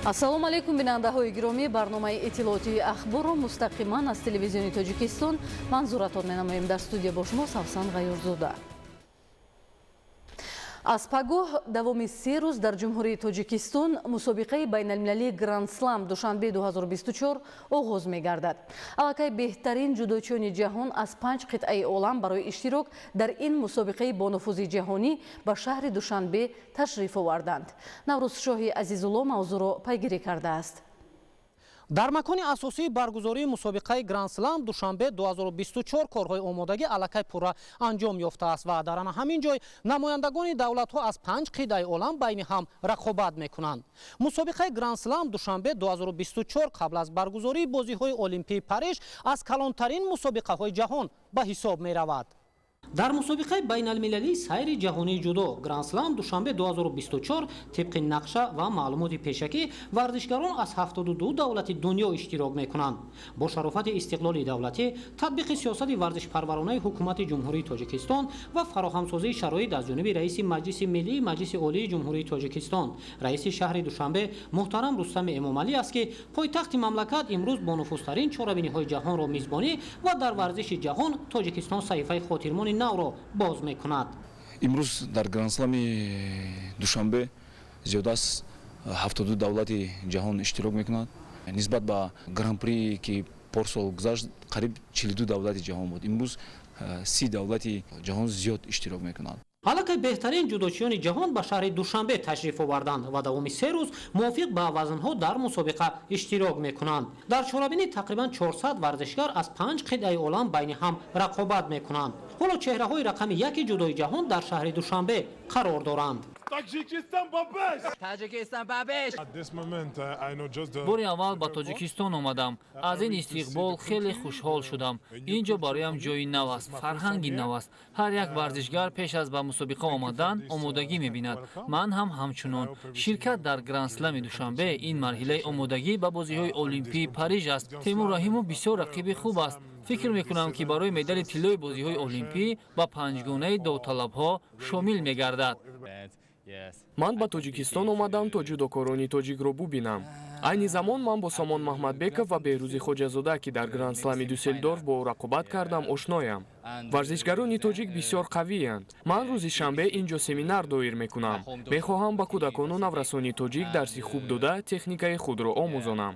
Ассалому алайкум, бинандаҳои гиромӣ. Барномаи иттилоотии Ахборро мустақиман аз Телевизиони Тоҷикистон манзуратон менамоем. Дар студия бо шумо Савсан Ғаюрзода. Аз пагоҳ давоми 3 рӯз дар Ҷумҳурии Тоҷикистон мусобиқаи байналмилалии Грандслам Душанбе 2024 оғоз мегардад. Аллакай беҳтарин ҷудочиёни ҷаҳон аз панҷ қитъаи олам барои иштирок дар ин мусобиқаи бонуфузи ҷаҳонӣ ба шаҳри Душанбе ташриф оварданд. Наврӯзшоҳи Азизулло мавзӯъро пайгирӣ кардааст. Дар макони асосии баргузории мусобиқаи Грандслам Душанбе 2024 корҳои омодагӣ аллакай пурра анҷом ёфтааст ва дар ана ҳамин ҷой намояндагони давлатҳо аз панҷ қитъаи олам байни ҳам рақобат мекунанд. Мусобиқаи Грандслам Душанбе 2024 қабл аз баргузории бозиҳои Олимпии Париж аз калонтарин мусобиқаҳои ҷаҳон ба ҳисоб меравад. Дар мусобиқаи байналмилалии сайри ҷаҳонии ҷудо Грандслам Душанбе 2024 тибқи нақша ва маълумоти пешакӣ варзишгарон аз 72 давлати дунё иштирок мекунанд. Бо шарофати истиқлоли давлатӣ, татбиқи сиёсати варзишпарваронаи Ҳукумати Ҷумҳурии Тоҷикистон ва фароҳамсозии шароит аз ҷониби раиси Маҷлиси Миллии Маҷлиси Олии Ҷумҳурии Тоҷикистон, раиси шаҳри Душанбе муҳтарам Рустами Эмомалӣ аст, ки пойтахти мамлакат имрӯз бонуфузтарин чорабиниҳои ҷаҳонро мизбонӣ ва дар варзиши ҷаҳон Тоҷикистон саҳифаи хотирмони навро боз мекунад. Имрӯз дар Грандслами Душанбе зиёда аз 72 давлати ҷаҳон иштирок мекунад. Нисбат ба Гран-при, ки порсол гузашт, қариб 42 давлати ҷаҳон буд, имрӯз 30 давлати ҷаҳон зиёд иштирок мекунад. Аллакай беҳтарин ҷудочиёни ҷаҳон ба шаҳри Душанбе ташриф оварданд ва давоми 3 рӯз мувофиқ ба вазнҳо дар мусобиқа иштирок мекунанд. Дар чорабинӣ тақрибан 400 варзишгар аз панҷ қитъаи олам байни ҳам рақобат мекунанд. Ҳоло чеҳраҳои рақами яки ҷудои ҷаҳон дар шаҳри Душанбе қарор доранд. Таджикистан бабеш! Бори аввал ба Тоҷикистон омадам. Аз ин истиқбол хеле хушҳол шудам. Ин ҷо бароям ҷои нав аст, фарҳанги нав аст. Ҳар як варзишгар пеш аз ба мусобиқа омадан омодагӣ мебинад, ман ҳам ҳамчунон. Ширкат дар Грандслами Душанбе ин марҳилаи омодагӣ ба бозиҳои Олимпии Париж аст. Темур Раҳимов бисёр рақиби хуб аст. Фикр мекунам, ки барои медали тиллои бозиҳои олимпӣ ба панҷгонаи довталабҳо шомил мегардад. Ман ба Тоҷикистон омадам, то ҷудокорони тоҷикро бубинам. Айни замон ман бо Сомон Маҳмадбеков ва Беҳрӯзи Хоҷазода, ки дар Грандслами Дюссельдорф бо ӯ рақобат кардам, ошноям. Варзишгарони тоҷик бисёр қавиянд. Ман рӯзи шанбе ин ҷо семинар доир мекунам. Мехоҳам ба кӯдакону наврасони тоҷик дарси хуб дода, техникаи худро омӯзонам.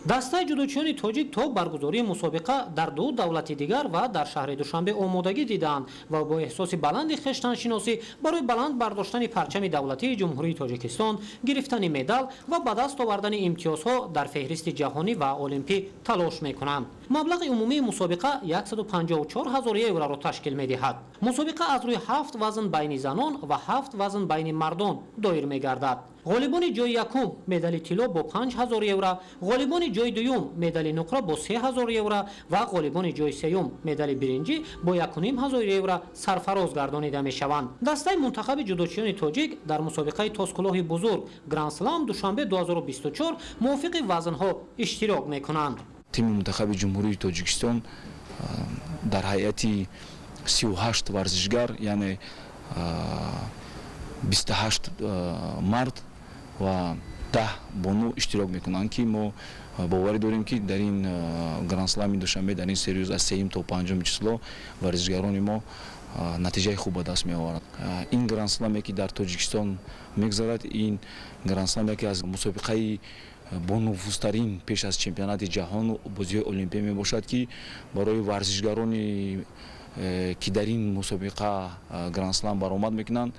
Дастаи ҷудочиёни тоҷик то баргузории мусобиқа дар ду давлати дигар ва дар шаҳри Душанбе омодагӣ дидаанд ва бо эҳсоси баланди хештаншиносӣ барои баланд бардоштани парчами давлатии Ҷумҳурии Тоҷикистон, гирифтани медал ва ба даст овардани имтиёзҳо дар феҳристи ҷаҳонӣ ва олимпӣ талош мекунанд. Маблағи умумии мусобиқа 154 ҳазор евроро ташкил медиҳад. Мусобиқа аз рӯи ҳафт вазн байни занон ва ҳафт вазн байни мардон доир мегардад. Ғолибони ҷои якум медали тилло бо 5000 евро, ғолибони ҷои дуюм медали нуқра бо 3000 евро ва ғолибони ҷои сеюм медали биринҷӣ бо 1500 евро сарфароз гардонида мешаванд. Дастаи мунтахаби ҷудочиёни тоҷик дар мусобиқаи тоскулоҳи бузург Грандслам Душанбе 2024 мувофиқи вазнҳо иштирок мекунанд. Тими мунтахаби Ҷумҳурии Тоҷикистон дар ҳайати 38 варзишгар, яъне 28 мард ва 10 бону иштирок мекунанд, ки мо боварӣ дорем, ки дар ин Грандслами Душанбе дар ин 3 рӯз, аз сеюм то панҷуми число, варзишгарони мо натиҷаи хуб ба даст меоваранд. Ин Грандсламе, ки дар Тоҷикистон мегузарад, ин Грандслам яке аз мусобиқаи бонуфузтарин пеш аз чемпионати ҷаҳону бозиҳои олимпия мебошад, ки барои варзишгарони, ки дар ин мусобиқа Грандслам баромад мекунанд,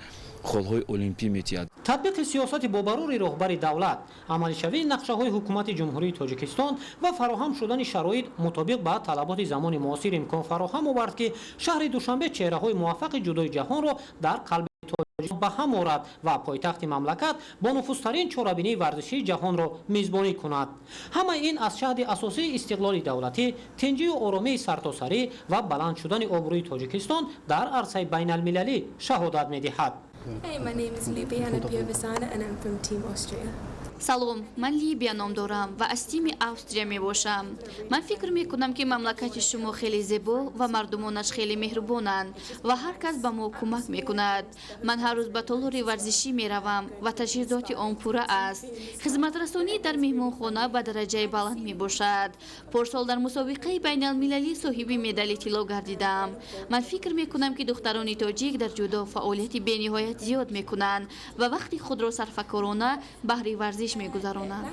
холҳои олимпӣ метиҳад. Татбиқи сиёсати бобарури роҳбари давлат, амалишавии нақшаҳои Ҳукумати Ҷумҳурии Тоҷикистон ва фароҳам шудани шароит мутобиқ ба талаботи замони муосир имкон фароҳам овард, ки шаҳри Душанбе чеҳраҳои муваффақи ҷудои ҷаҳонро дар қалби Тоҷикистон ба ҳам орад ва пойтахти мамлакат бонуфузтарин чорабинии варзишии ҷаҳонро мизбонӣ кунад. Ҳамаи ин аз шаҳди асосии истиқлоли давлатӣ, тинҷию оромии сартосарӣ ва баланд шудани обрӯи Тоҷикистон дар арсаи байналмилалӣ шаҳодат медиҳад. Hey, my name is Ljubljana Piovesana and I'm from Team Austria. Салом, ман Либия ном дорам ва аз тими Австрия мебошам. Ман фикр мекунам, ки мамлакати шумо хеле зебо ва мардумонаш хеле меҳрубонанд ва ҳар кас ба мо кӯмак мекунад. Ман ҳар рӯз ба толори варзишӣ меравам ва таҷҳизоти он пурра аст. Хизматрасонӣ дар меҳмонхона ба дараҷаи баланд мебошад. Порсол дар мусобиқаи байналмилалӣ соҳиби медали тилло гардидам. Ман фикр мекунам, ки духтарони тоҷик дар ҷудо фаъолияти бениҳоят зиёд мекунанд ва вақти худро сарфакорона баҳри варзиш мегузаронанд.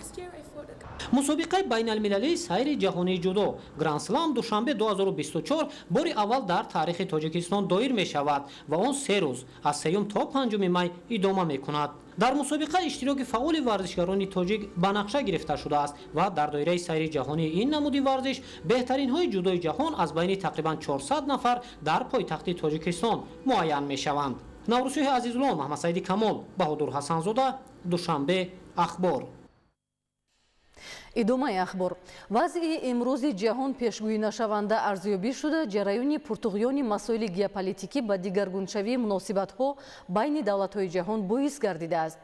Мусобиқаи байналмилалии сайри ҷаҳонии ҷудо Грандслам Душанбе 2024 бори аввал дар таърихи Тоҷикистон доир мешавад ва он 3 рӯз аз 3 то 5 май идома мекунад. Дар мусобиқа иштироки фаъоли варзишгарони тоҷик ба нақша гирифта шудааст ва дар доираи сайри ҷаҳонии ин намуди варзиш беҳтаринҳои ҷудои ҷаҳон аз байни тақрибан 400 нафар дар пойтахти Тоҷикистон муайян мешаванд. Наврӯзшоҳи Азизулло, Маҳмадсаиди Камол, Баҳодур Ҳасанзода, Душанбе, Ахбор. Идомаи ахбор. Вазъи имрӯзи ҷаҳон пешгӯӣ нашаванда арзёбӣ шуда, ҷараёни пуртуғёни масоили геополитикӣ ба дигаргуншавии муносибатҳо байни давлатҳои ҷаҳон боис гардидааст.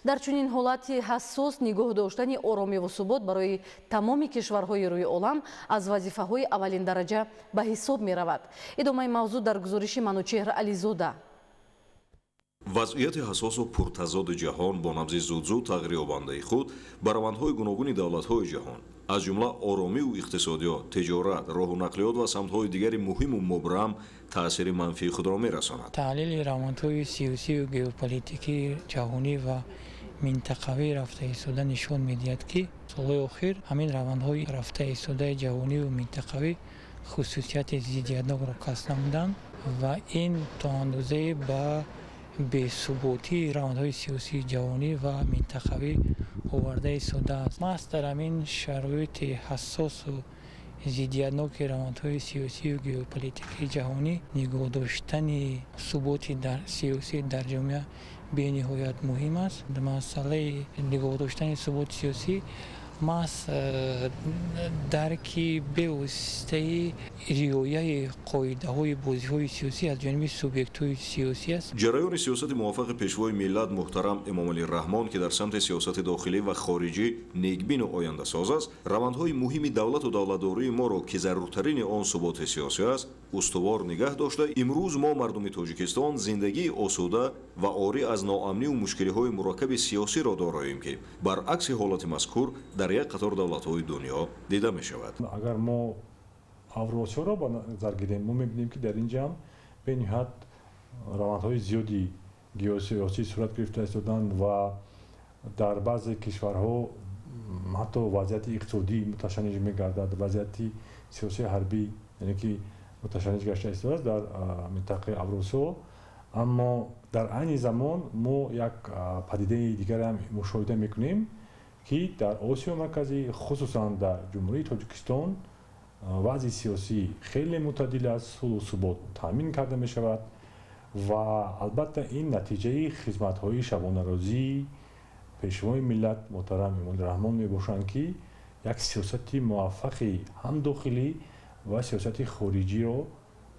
Дар чунин ҳолати ҳассос нигоҳ доштани оромиву субот барои тамоми кишварҳои рӯи олам аз вазифаҳои аввалиндараҷа ба ҳисоб меравад. Идомаи мавзӯъ дар гузориши Манучеҳр Ализода. Вазъияти ҳассосу пуртазоди ҷаҳон бо набзи зудзуд тағйирёбандаи худ ба равандҳои гуногуни давлатҳои ҷаҳон, аз ҷумла оромиву иқтисодиёт, тиҷорат, роҳу нақлиёт ва самтҳои дигари муҳиму мубрам таъсири манфии худро мерасонад. Таҳлили равандҳои сиёсию геополитикии ҷаҳонӣ ва минтақавӣ рафта истода нишон медиҳад, ки солҳои охир ҳамин равандҳои рафта истодаи ҷаҳониву минтақавӣ хусусияти зиддиятнокро касб намуданд ва ин то андозае ба бесуботии равандҳои сиёсии ҷаҳонӣ ва минтақавӣ оварда истодааст. Маҳз дар ҳамин шароити ҳассосу зиддиятноки равандҳои сиёсию геополитикии ҷаҳонӣ нигоҳ доштани суботи сиёсӣ дар ҷомеа бениҳоят муҳим аст. Масъалаи нигоҳ доштани суботи сиёсӣ маҳз дарки бевоситаи риояи қоидаҳои бозиҳои сиёсӣ аз ҷониби субъектҳои сиёсӣ аст. Ҷараёни сиёсати муваффақи Пешвои миллат муҳтарам Эмомалӣ Раҳмон, ки дар самти сиёсати дохилӣ ва хориҷӣ некбину ояндасоз аст, равандҳои муҳими давлату давлатдории моро, ки заруртарини он суботи сиёсӣ аст, устувор нигаҳ дошта, имрӯз мо, мардуми Тоҷикистон, зиндагии осуда ва орӣ аз ноамниву мушкилиҳои мураккаби сиёсиро дороем, ки баръакси ҳолати мазкур дар як қатор давлатҳои дунё дида мешавад. Агар мо Авросиёро ба назар гирем, мо мебинем, ки дар ин ҷамъ бениҳоят равандҳои зиёди геосиёсӣ сурат гирифта истоданд ва дар баъзе кишварҳо ҳатто вазъияти иқтисодӣ муташанниҷ мегардад, вазъияти сиёсии ҳарбӣ, яъне ки муташанниҷ гашта истодааст дар минтақаи Авросиё. Аммо дар айни замон мо як падидаи дигарам мушоҳида мекунем, ки дар Осиёи Марказӣ, хусусан дар Ҷумҳурии Тоҷикистон, вазъи сиёсӣ хеле мӯътадил аст, сулҳу субот таъмин карда мешавад ва албатта ин натиҷаи хизматҳои шабонарӯзии Пешвои миллат муҳтарам Эмомалӣ Раҳмон мебошанд, ки як сиёсати муваффақи ҳам дохилӣ ва сиёсати хориҷиро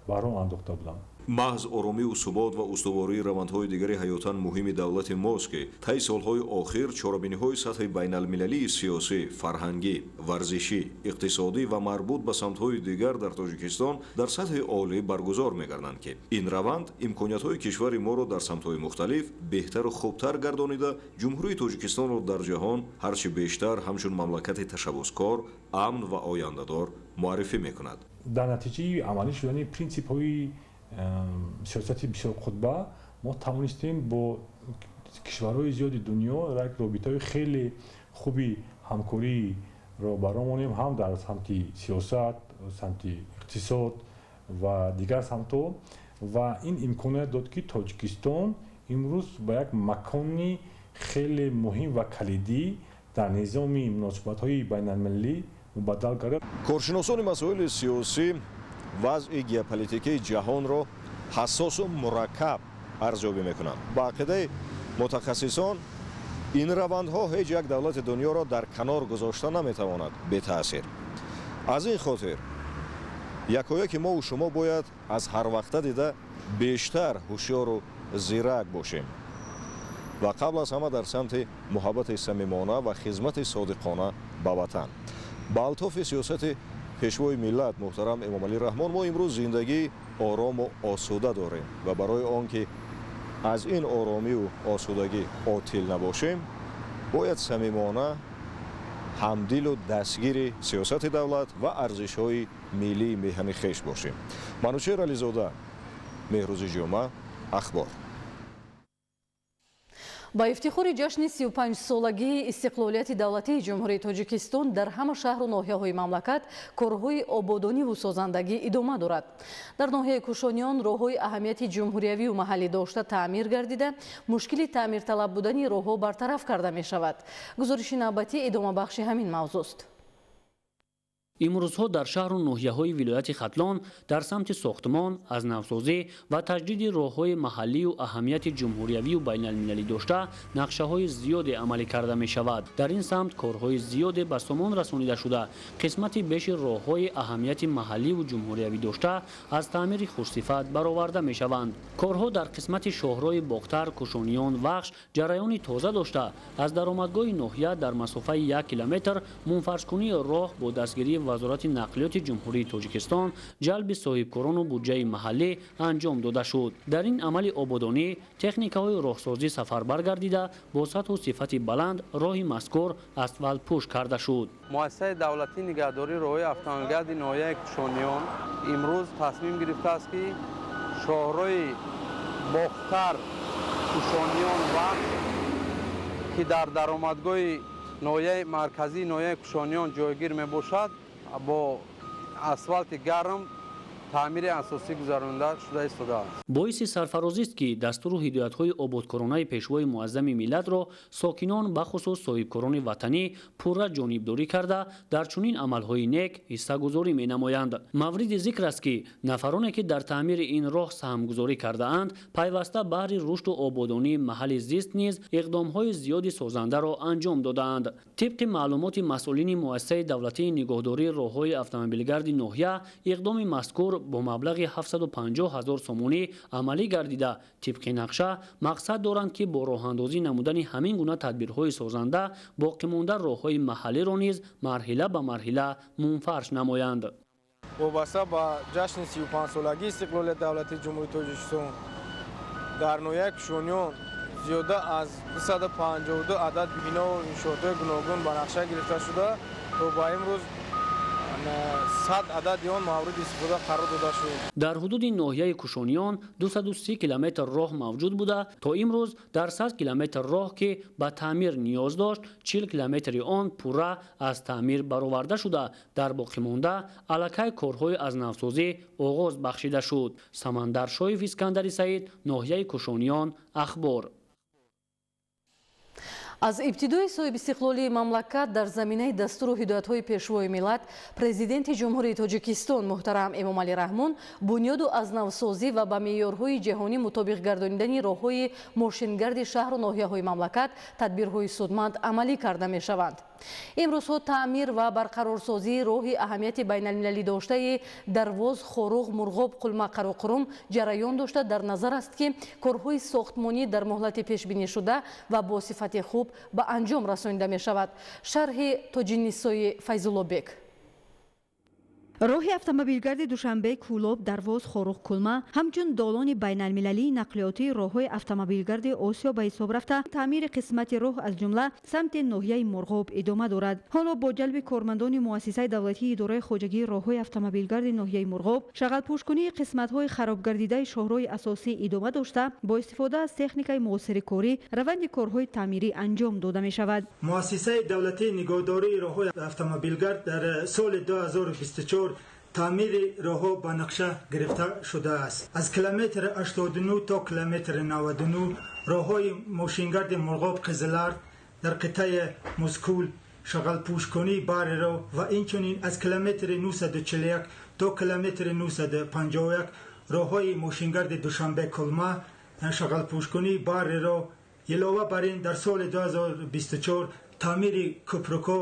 ба роҳ андохта буданд. Маҳз оромиву субот ва устувории равандҳои дигари ҳаётан муҳими давлати мост, ки таи солҳои охир чорабиниҳои сатҳи байналмилалии сиёсӣ, фарҳангӣ, варзишӣ, иқтисодӣ ва марбут ба самтҳои дигар дар Тоҷикистон дар сатҳи олӣ баргузор мегарданд, ки ин раванд имкониятҳои кишвари моро дар самтҳои мухталиф беҳтару хубтар гардонида, Ҷумҳурии Тоҷикистонро дар ҷаҳон ҳарчи бештар ҳамчун мамлакати ташаббускор, амн ва ояндадор муаррифӣ мекунад. Дар натиҷаи амалӣ шудани принсипҳои сиёсати бисёрқутба мо тавонистем бо кишварҳои зиёди дунё як робитаҳои хеле хуби ҳамкориро ба роҳ монем, ҳам дар самти сиёсат, самти иқтисод ва дигар самтҳо. Ва ин имконият дод, ки Тоҷикистон имрӯз ба як макони хеле муҳим ва калидӣ дар низоми муносибатҳои байналмилалӣ мубаддал гардад. Коршиносони масоили сиёсӣ вазъи геополитикии ҷаҳонро ҳассосу мураккаб арзёбӣ мекунанд. Ба ақидаи мутахассисон, ин равандҳо ҳеҷ як давлати дунёро дар канор гузошта наметавонад бетаъсир. Аз ин хотир якояки мову шумо бояд аз ҳарвақта дида бештар ҳушёру зирак бошем ва қабл аз ҳама дар самти муҳаббати самимона ва хизмати содиқона ба ватан. Ба алтофи сиёсати пешвои миллат муҳтарам Эмомалӣ Раҳмон мо имрӯз зиндагии орому осуда дорем ва барои он ки аз ин оромию осудагӣ отил набошем, бояд самимона ҳамдилу дастгири сиёсати давлат ва арзишҳои миллии меҳани хеш бошем. Манучеҳр Ализода, Меҳрӯзи Ҷума, Ахбор. Ба ифтихори ҷашни 35-солагии истиқлолияти давлатии Ҷумҳурии Тоҷикистон дар ҳама шаҳру ноҳияҳои мамлакат корҳои ободониву созандагӣ идома дорад. Дар ноҳияи Кушониён роҳҳои аҳамияти ҷумҳуриявию маҳаллӣ дошта таъмир гардида, мушкили таъмирталаб будани роҳҳо бартараф карда мешавад. Гузориши навбатӣ идомабахши ҳамин мавзӯст. Имрӯзҳо дар шаҳру ноҳияҳои вилояти Хатлон дар самти сохтмон, аз навсозӣ ва таҷдиди роҳҳои маҳаллию аҳамияти ҷумҳуриявию байналмилалӣ дошта нақшаҳои зиёде амалӣ карда мешавад. Дар ин самт корҳои зиёде ба сомон расонида шуда, қисмати беши роҳҳои аҳамияти маҳалливу ҷумҳуриявӣ дошта аз таъмири хушсифат бароварда мешаванд. Корҳо дар қисмати шоҳрои Бохтар, Кушониён, Вахш ҷараёни тоза дошта, аз даромадгоҳи ноҳия дар масофаи 1 километр мунфаршкунии роҳ бо дастгирии Вазорати нақлиёти Ҷумҳурии Тоҷикистон, ҷалби соҳибкорону буҷаи маҳаллӣ анҷом дода шуд. Дар ин амали ободонӣ техникаҳои роҳсозӣ сафарбар гардида, бо сатҳу сифати баланд роҳи мазкур асфалтпӯш карда шуд. Муассисаи давлатии нигаҳдории роҳҳои автомобилгарди ноҳияи Кушониён имрӯз тасмим гирифтааст, ки шоҳрои Бохтар, Кушониён, Вахш, ки дар даромадгоҳи ноҳияи марказии ноҳияи Кушониён ҷойгир мебошад, бо асфалти гарм таъмири асосӣ гузаронида шуда истодааст. Боиси сарфарозист, ки дастуру ҳидоятҳои ободкоронаи пешвои муаззами миллатро сокинон, бахусус соҳибкорони ватанӣ пурра ҷонибдорӣ карда, дар чунин амалҳои нек ҳиссагузорӣ менамоянд. Мавриди зикр аст, ки нафароне, ки дар таъмири ин роҳ саҳмгузорӣ кардаанд, пайваста баҳри рушду ободонии маҳалли зист низ иқдомҳои зиёди созандаро анҷом додаанд. Тибқи маълумоти масъулини муассисаи давлатии нигоҳдории роҳҳои автомобилгарди ноҳия, иқдоми мазкур бо маблағи 750 ҳазор сомонӣ амалӣ гардида, тибқи нақша мақсад доранд, ки бо роҳандозӣ намудани ҳамин гуна тадбирҳои созанда боқимонда роҳҳои маҳаллиро низ марҳила ба марҳила мунфарш намоянд. Вобаста ба ҷашни 35-солагии истиқлолияти давлатии Ҷумҳурии Тоҷикистон дар ноҳияи Кушониён зиёда аз 252 адад бинову иншоотҳои гуногун ба нақша гирифта шуда, то ба имрӯз 100 адади он мавриди истифода қарор дода шуд. Дар ҳудуди ноҳияи Кушониён 230 километр роҳ мавҷуд буда, то имрӯз дар 100 километр роҳ, ки ба таъмир ниёз дошт, 40 километри он пурра аз таъмир бароварда шуда, дар боқимонда аллакай корҳои аз навсозӣ оғоз бахшида шуд. Самандар Шоев, Искандари Саид, ноҳияи Кушониён, Ахбор. Аз ибтидои соҳибистиқлолии мамлакат дар заминаи дастуру ҳидоятҳои пешвои миллат, Президенти Ҷумҳурии Тоҷикистон муҳтарам Эмомалӣ Раҳмон бунёду аз навсозӣ ва ба меъёрҳои ҷаҳонӣ мутобиқ гардонидани роҳҳои мошингарди шаҳру ноҳияҳои мамлакат тадбирҳои судманд амалӣ карда мешаванд. Имрӯзҳо таъмир ва барқарорсозии роҳи аҳамияти байналмилалӣ доштаи Дарвоз, Хоруғ, Мурғоб, Қулма, Қароқурум ҷараён дошта, дар назар аст, ки корҳои сохтмонӣ дар муҳлати пешбинишуда ва бо сифати хуб ба анҷом расонида мешавад. Шарҳи Тоҷинисои Файзуллобек. Роҳи автомобилгарди Душанбе, Кӯлоб, Дарвоз, Хоруғ, Кулма ҳамчун долони байналмилалии нақлиётии роҳҳои автомобилгарди Осиё ба ҳисоб рафта, таъмири қисмати роҳ аз ҷумла самти ноҳияи Мурғоб идома дорад. Ҳоло бо ҷалби кормандони муассисаи давлатии идораи хоҷагии роҳҳои автомобилгарди ноҳияи Мурғоб шағалпӯшкунии қисматҳои харобгардидаи шоҳроҳи асосӣ идома дошта, бо истифода аз техникаи муосири корӣ раванди корҳои таъмирӣ анҷом дода мешавад. Муассисаи давлатии нигоҳдории роҳҳои автомобилгард дар соли 2024 таъмири роҳҳо ба нақша гирифта шудааст. Аз километри 89 то километри 99 роҳҳои мошингарди Мурғоб Қизилар дар қитъаи Мускул шағалпӯшкунии бариро ва инчунин аз километри 941 то километри 951 роҳҳои мошингарди Душанбе Кулма шағалпӯшкунии бариро. Илова бар ин, дар соли 2024 таъмири кӯпрукҳо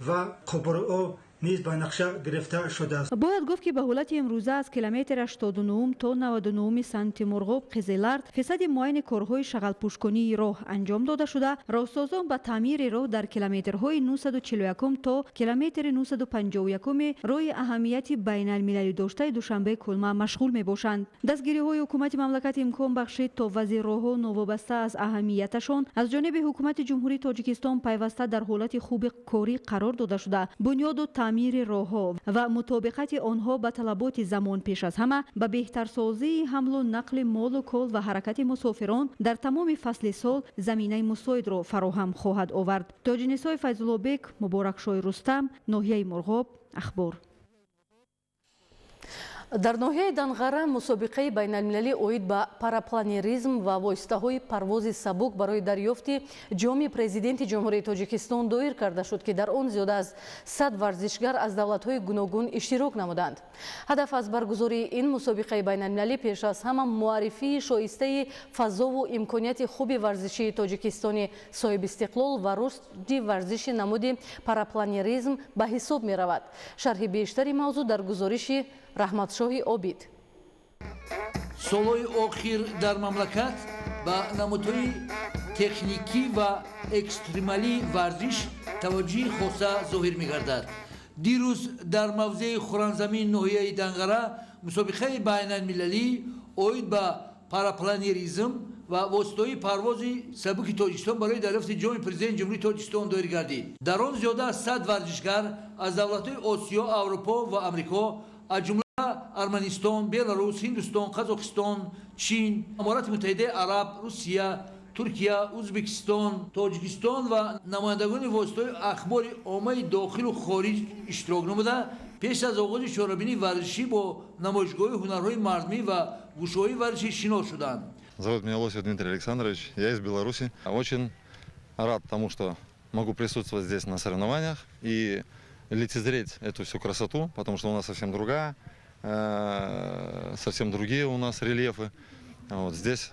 ва қубурҳо низ ба нақша гирифта шудааст. Бояд гуфт, ки ба ҳолати имрӯза аз километри 89 то 99 самти Мурғоб Қизилард фисади муайяни корҳои шағалпӯшкунии роҳ анҷом дода шуда, роҳсозон ба таъмири роҳ дар километрҳои 941 то километри 951 роҳи аҳамияти байналмилалӣ доштаи Душанбе Кулма машғул мебошанд. Дастгириҳои ҳукумати мамлакат имкон бахшид, то вазъи роҳҳо новобаста аз аҳамияташон аз ҷониби ҳукумати Ҷумҳурии Тоҷикистон пайваста дар ҳолати хуби корӣ қарор дода шуда, бунёду таъмири роҳҳо ва мутобиқати онҳо ба талаботи замон пеш аз ҳама ба беҳтарсозии ҳамлу нақли молу кол ва ҳаракати мусофирон дар тамоми фасли сол заминаи мусоидро фароҳам хоҳад овард. Тоҷинисои Файзуллобек, Муборакшои Рустам, ноҳияи Мурғоб, Ахбор. Дар ноҳияи Данғара мусобиқаи байналмилалӣ оид ба парапланеризм ва воситаҳои парвози сабук барои дарёфти ҷоми Президенти Ҷумҳурии Тоҷикистон доир карда шуд, ки дар он зиёда аз 100 варзишгар аз давлатҳои гуногун иштирок намуданд. Ҳадаф аз баргузории ин мусобиқаи байналмилалӣ пеш аз ҳама муаррифии шоистаи фазову имконияти хуби варзишии Тоҷикистони соҳибистиқлол ва рушди варзиши намуди парапланеризм ба ҳисоб меравад. Шарҳи бештари мавзӯъ дар гузориши Раҳматшоҳи Обид. Солҳои охир дар мамлакат ба намудҳои техникӣ ва экстремалии варзиш таваҷҷӯҳи хоса зоҳир мегардад. Дирӯз дар мавзеи Хӯранзамин ноҳияи Данғара мусобиқаи байналмилалӣ оид ба парапланеризм ва воситаҳои парвози сабуки Тоҷикистон барои дарёфти ҷоми Президенти Ҷумҳурии Тоҷикистон доир гардид. Дар он зиёда аз 100 варзишгар аз давлатҳои Осиё, Аврупо ва Амрико, аз ҷумла Арманистон, Беларус, Ҳиндустон, Қазоқистон, Чин, Аморати Муттаҳидаи Араб, Русия, Туркия, Ӯзбекистон, Тоҷикистон ва намояндагони воситаҳои ахбори оммаи дохилу хориҷ иштирок намуда, пеш аз оғози чорабинии варзишӣ бо намоишгоҳи ҳунарҳои мардумӣ ва гӯшаҳои варзишӣ шинос шуданд. Зовут меня Лосев Дмитрий Александрович, я из Беларуси. Очень рад тому, что могу присутствовать здесь на соревнованиях и лицезреть эту всю красоту, потому что у нас совсем другая, совсем другие у нас рельефы. Вот здесь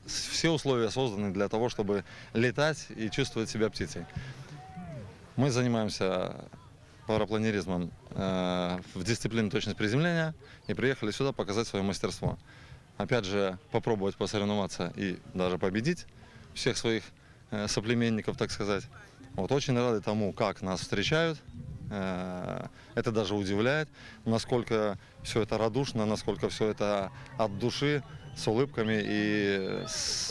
все условия созданы для того, чтобы летать и чувствовать себя птицей. Мы занимаемся парапланеризмом в дисциплине точность приземления и приехали сюда показать свое мастерство. Опять же, попробовать посоревноваться и даже победить всех своих соплеменников, так сказать. Вот, очень рады тому, как нас встречают. Это даже удивляет, насколько все это радушно, насколько все это от души, с улыбками и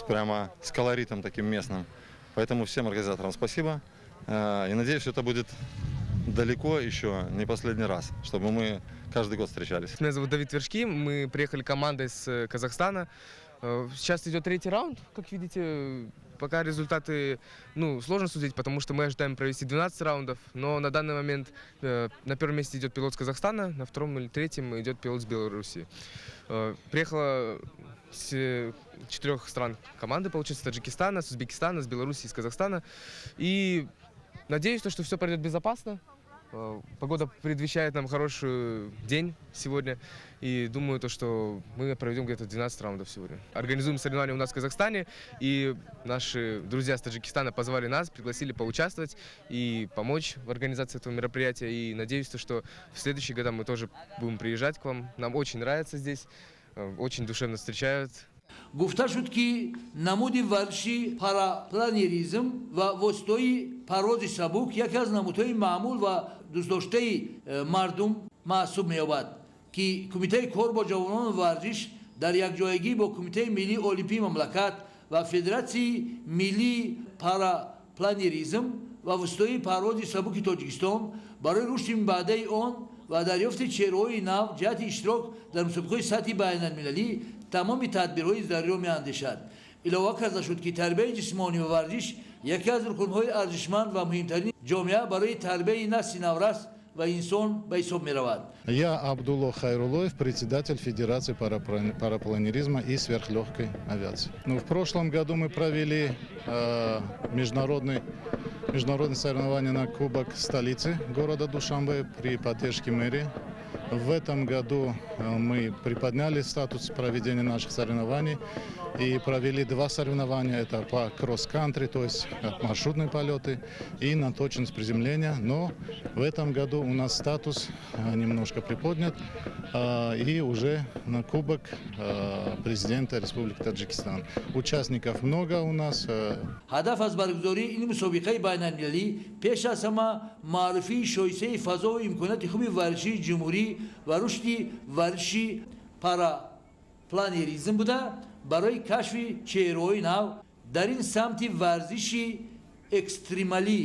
прямо с колоритом таким местным. Поэтому всем организаторам спасибо. И надеюсь, это будет далеко еще не последний раз, чтобы мы каждый год встречались. Меня зовут Давид Вершки, мы приехали командой с Казахстана. Сейчас идет третий раунд, как видите. Пока результаты, ну, сложно судить, потому что мы ожидаем провести 12 раундов, но на данный момент на первом месте идет пилот с Казахстана, на втором или третьем идет пилот с Беларуси. Приехала с четырех стран команды, получается, с Таджикистана, с Узбекистана, с Беларуси и с Казахстана. И надеюсь, что все пройдет безопасно. Погода предвещает нам хороший день сегодня. И думаю, то, что мы проведем где-то 12 раундов сегодня. Организуем соревнования у нас в Казахстане. И наши друзья с Таджикистана позвали нас, пригласили поучаствовать и помочь в организации этого мероприятия. И надеюсь, то, что в следующие года мы тоже будем приезжать к вам. Нам очень нравится здесь, очень душевно встречают. Гуфта шуд, ки намуди варзиши парапланеризм ва воситаҳои парвози сабук яке аз намудҳои маъмул ва дӯстдоштаи мардум маҳсуб меёбад, ки Кумитаи кор бо ҷавонон ва варзиш дар якҷоягӣ бо Кумитаи миллии олимпии мамлакат ва Федератсияи миллии парапланеризм ва воситаҳои парвози сабуки Тоҷикистон барои рушди минбаъдаи он ва дарёфти чеҳраҳои нав ҷиҳати иштирок дар мусобиқаҳои сатҳи байналмилалӣ тамоми тадбирҳои зарурӣ меандешад. Илова карда шуд, ки тарбияи ҷисмонӣ ва варзиш яке аз рукнҳои арзишманд ва муҳимтарини ҷомеа барои тарбияи насли наврас ва инсон ба ҳисоб меравад. Я Абдулло Хайруллоев, председатель Федерации парапланеризма и сверхлегкой авиации. Ну, в прошлом году мы провели международные соревнования на Кубок столицы города Душанбе при поддержке мэрии. В этом году мы приподняли статус проведения наших соревнований и провели два соревнования. Это по кросс-кантри, то есть маршрутные полеты, и на точность приземления. Но в этом году у нас статус немножко приподнят и уже на Кубок президента Республики Таджикистан. Участников много у нас. Ҳадаф аз баргузории ин мусобиқаи байналмилалӣ пеш аз ҳама маърифии шоистаи фазову имконияти хуби варзишии ҷумҳурӣ ва рушди варзиши парапланеризм буда, барои кашфи чеҳраҳои нав дар ин самти варзиши экстремалӣ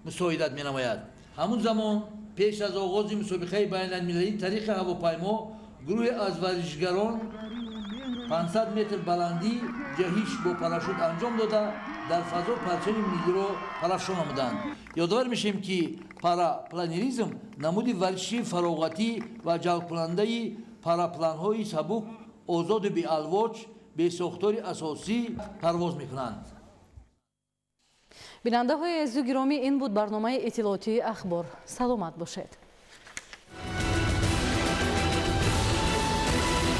мусоидат менамояд. Ҳамун замон, пеш аз оғози мусобиқаи байналмилалӣ тариқи ҳавопаймо гурӯҳе аз варзишгарон 500 метр баландӣ ҷаҳиш бо парашют анҷом дода, дар фазо парчами миллиро парафшон намуданд. Ёдовар мешавем, ки парапланеризм намуди варзиши фароғатӣ ва ҷалбкунандаи парапланҳои сабук, озоду беалвоҷ, бесохтори асосӣ парвоз мекунанд. Бинандаҳои азизу гиромӣ, ин буд барномаи иттилоотии «Ахбор». Саломат бошед.